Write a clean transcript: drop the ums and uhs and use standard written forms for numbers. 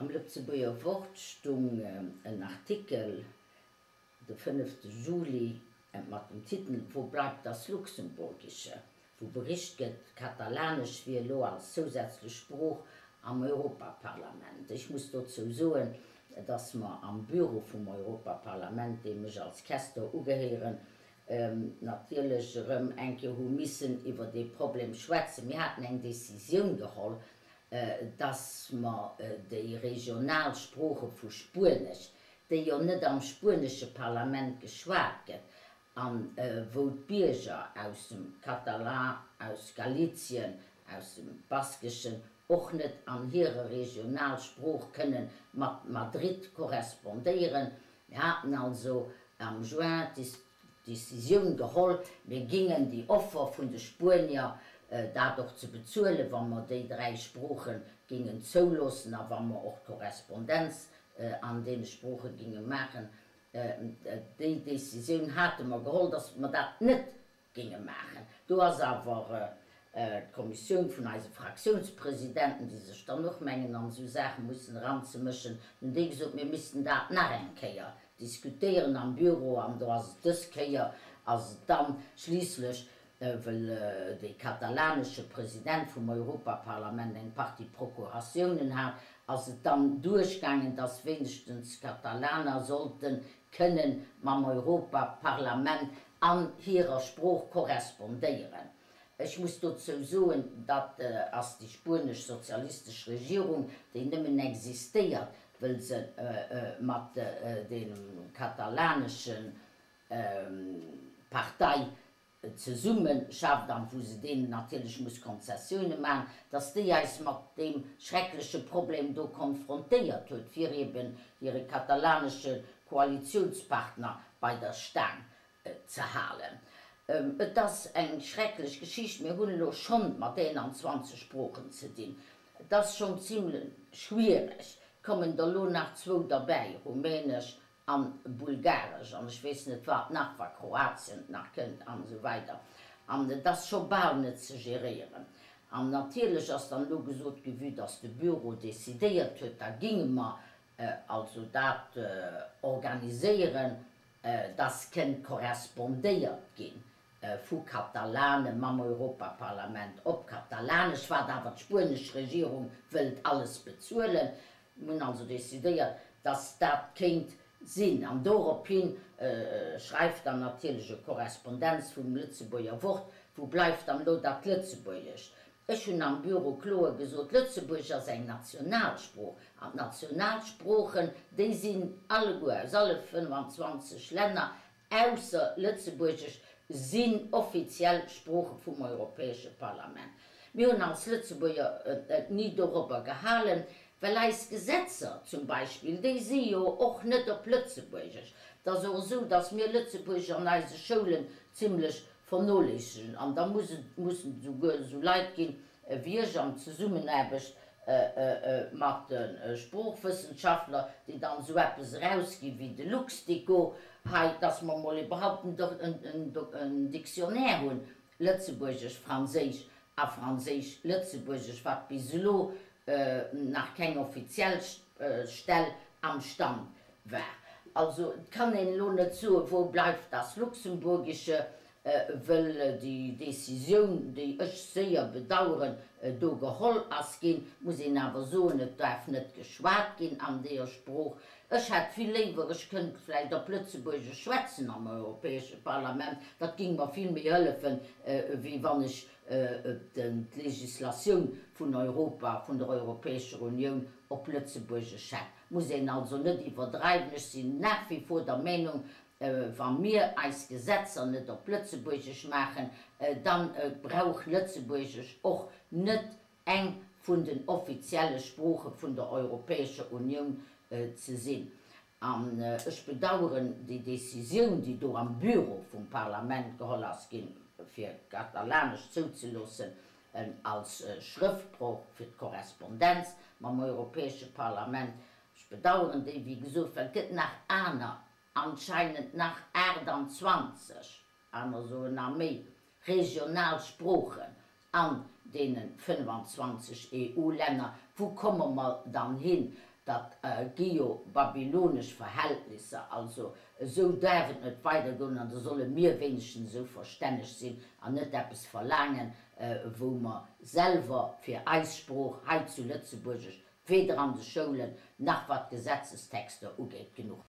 Am Lëtzebuerger Wort stung en Artikel de fënnefte Juli mat dem Titel Wo bleibt das Luxemburgische? wou bericht gëtt, Katalanesch wier elo als zousätzlech Sprooch am Europaparlament. Ech muss dozou soen, datt mer am Büro vum Europaparlament, deem ech als Questeur ugehéieren, natierlech erëm eng Kéier hu missen iwwer dee Problem schwätzen. Mir haten eng Décisioun geholl, datt mer déi regional Sprooche vu Spuenesch, déi jo net am spuenesche Parlament geschwat gëtt a wou d'Bierger aus dem Catalan, aus Galicien, aus dem Baskeschen och net an hirer Regionalsprooch kënne mat Madrid korrespondéieren. Mir haten also am Juin d'Decisioun geholl, mir gingen déi Offer vun de Spuenier, dat och ze bezuelen, wa mer déi dräi Sprooche gingen zouloossen a wa mer och d'Korrespondenz an deene Sprooche ginge maachen. Déi Décisioun hate mer geholl, datt mer dat net ginge maachen. Do ass awer d'Kommissioun vun eise Fraktiounspresidenten, déi sech dann och mengen an esou Saache mussen eranzemëschen, hunn déi gesot, mir missten dat nach eng Kéier diskutéieren am Büro. An do ass et dës Kéier ass et dann schliisslech Well de katalanesche President vum Europaparlament eng Partie Procuratiounen hat, ass et dann duerchgaangen, datt wéinegstens d'Katalaner sollte kënne mam Europaparlament an hirer Sprooch korrespondéieren. Ech muss dozou soen, dat ass déi spuenesch sozialistesch Regierung, déi nëmmen existéiert, wëll se mat deem katalanesche Partei zesumme schafft an wou se deenen natierlech muss Konzessioune maachen, dass déi eis mat deem schreckleche Problem do konfrontéiert huet, fir eben hire katalanesche Koalitiounspartner bei der Staang ze halen. Et ass eng schrecklech Geschicht. Mir hunn elo schonn mat 21 Sproochen ze dinn. Et ass schonn zimlech schwiereg. Et kommen der elo nach zwou derbäi, Rumänesch an Bulgaresch an ech weess net wat nach, wa Kroatien nach kënnt an esou weider an et ass scho bal net ze geréieren. An natierlech ass dann elo gesot gi, vue dass de Büro decidéiert huet, da ginge mer also dat organiséieren, dass kënnt korrespondéiert gi vu Katalane mam Europaparlament op Katalanesch, wat awer d'spuenesch Regierung wëllt alles bezuelen. Mir hunn also decidéiert, dass dat kéint sinn. An dorophin schreift dann natierlech e Korrespondenz vum Lëtzebuerger Wort, Wou bleift dann elo dat Lëtzebuergescht? Ech hunn am Büro kloer gesot, Lëtzebuergesch ass eng Nationalsprooch an d'Nationalsproochen, déi sinn alleguer aus alle 25 Länner ausser Lëtzebuergesch, sinn offiziell Sprooche vum Europäesche Parlament. Mir hunn als Lëtzebuerger et ni dorobber gehalen, well eis Gesetzer zum Beispill, déi si jo och net op Lëtzebuergesch. Et ass och esou, datt mir Lëtzebuergesch an eise Schoulen zimlech vernoléissegen an da muss et, mussen et esouguer esou Leit ginn ewéi ech an Zesummenaarbecht mat de Sproochwëssenschaftler, déi dann esou eppes erausgi wéi de Luxdico hei, dass mer emol iwwerhaupt en Dictionnaire hunn, Lëtzebuergesch-Franséisch a Franséisch-Lëtzebuergesch, wat bis elo nach keng offiziell Stell am Stand war. Also et kann een elo net soen, Wo bleibt das Luxemburgische? Wëll déi Décisioun, déi ech séier bedauern, do geholl ass ginn, muss een awer soen, et daerf net geschwat ginn an deeër Sprooch. Ech hätt vill léiwer, ech kënnt vläicht op Lëtzebuergesch schwätzen am Europäesche Parlament, dat géing mer vill méi hëllefen, wéi wann ech d'Législatioun vun Europa, vun der Europäescher Unioun op Lëtzebuergesch hätt. Muss een also net iwwerdreiwen. Ech sinn nach wie vor der Meenung, Wa mir eis Gesetzer net op Lëtzebuergesch maachen, da brauch Lëtzebuergesch och net eng vun den offizielle Sprooche vun der Europäescher Unioun ze sinn. An ech bedauern déi Décisioun, déi do am Büro vum Parlament geholl ass ginn, fir Katalanesch zouzeloossen als Schrëftprooch fir d'Korrespondenz mam Europäesche Parlament. Ech bedauern déi, wéi gesot, well et gëtt nach aner anscheinend nach 28, aner soen nach méi, regional Sproochen an deene 25 EU-Länner. Wou komme mer dann hin? Dat gi jo babylonesch Verhältnisser. Also esou däerf et net weidergoen an da solle mir wéinegstens esou verstänneg sinn an net eppes verlaangen, wou mer selwer fir eis Sprooch hei zu Lëtzebuergesch weder an de Schoulen nach wat d'Gesetzestexter ugeet genuch.